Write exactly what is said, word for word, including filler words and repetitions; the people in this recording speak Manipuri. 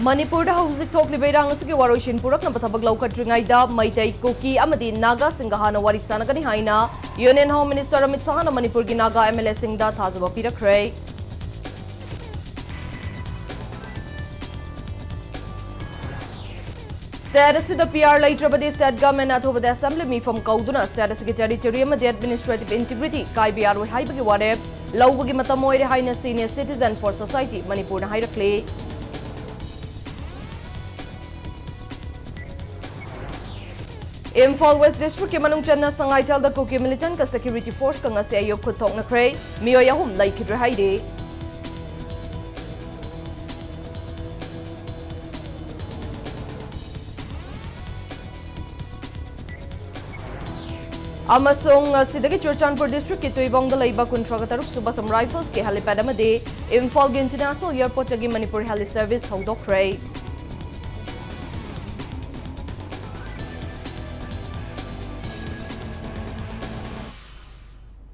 ꯃꯅꯤꯄꯨꯔꯗ ꯍꯧꯖꯤꯛ ꯊꯣꯛꯂꯤꯕ ꯏꯔꯥꯡ ꯑꯁꯤꯒꯤ ꯋꯥꯔꯣꯏꯁꯤꯟ ꯄꯨꯔꯛꯅꯕ ꯊꯕꯛ ꯂꯧꯈꯠꯇ꯭ꯔꯤꯉꯩꯗ ꯃꯩꯇꯩ, ꯀꯨꯀꯤ ꯑꯃꯗꯤ ꯅꯥꯒꯥꯁꯤꯡꯒ ꯍꯥꯟꯅ ꯋꯥꯔꯤ ꯁꯥꯟꯅꯒꯅꯤ ꯍꯥꯏꯅ Union Home Minister ꯑꯃꯤꯠ ꯁꯥꯍꯅ ꯃꯅꯤꯄꯨꯔꯒꯤ ꯅꯥꯒꯥ MLAꯁꯤꯡꯗ ꯊꯥꯖꯕ ꯄꯤꯔꯛꯈ꯭ꯔꯦ꯫ State ꯑꯁꯤꯗ PR ꯂꯩꯇ꯭ꯔꯕꯗꯤ state government ꯑꯊꯨꯕꯗ assembly ꯃꯤꯐꯝ ꯀꯧꯗꯨꯅ state ꯑꯁꯤꯒꯤ territory ꯑꯃꯗꯤ administrative integrity ꯀꯥꯏꯕ ꯌꯥꯔꯣꯏ ꯍꯥꯏꯕꯒꯤ ꯋꯥꯔꯦꯞ ꯂꯧꯕꯒꯤ ꯃꯇꯝ ꯑꯣꯏꯔꯦ ꯍꯥꯏꯅ Senior Citizen for Society ꯃꯅꯤꯄꯨꯔꯅ ꯍꯥꯏꯔꯛꯂꯤ꯫ ꯏꯝꯐꯥꯜ West Districtꯀꯤ ꯃꯅꯨꯡ ꯆꯟꯅ ꯁꯉꯥꯏꯊꯦꯜꯗ ꯀꯨꯀꯤ militantꯀ security forceꯀ ꯉꯁꯤ ꯑꯌꯨꯛ ꯈꯨꯠ ꯊꯣꯛꯅꯈ꯭ꯔꯦ꯫ ꯃꯤꯑꯣꯏ ꯑꯍꯨꯝ ꯂꯩꯈꯤꯗ꯭ꯔꯦ ꯍꯥꯏꯔꯤ꯫ ꯑꯃꯁꯨꯡ ꯉꯁꯤꯗꯒꯤ ꯆꯨꯔꯆꯥꯟꯄꯨꯔ districtꯀꯤ ꯇꯨꯏꯕꯣꯡꯗ ꯂꯩꯕ ꯀꯨꯟꯊ꯭ꯔꯥꯒ ꯇꯔꯨꯛ ꯁꯨꯕ Assam Riflesꯀꯤ helipad ꯑꯃꯗꯤ ꯏꯝꯐꯥꯜꯒꯤ International Airportꯇꯒꯤ ꯃꯅꯤꯄꯨꯔ heli service ꯍꯧꯗꯣꯛꯈ꯭ꯔꯦ꯫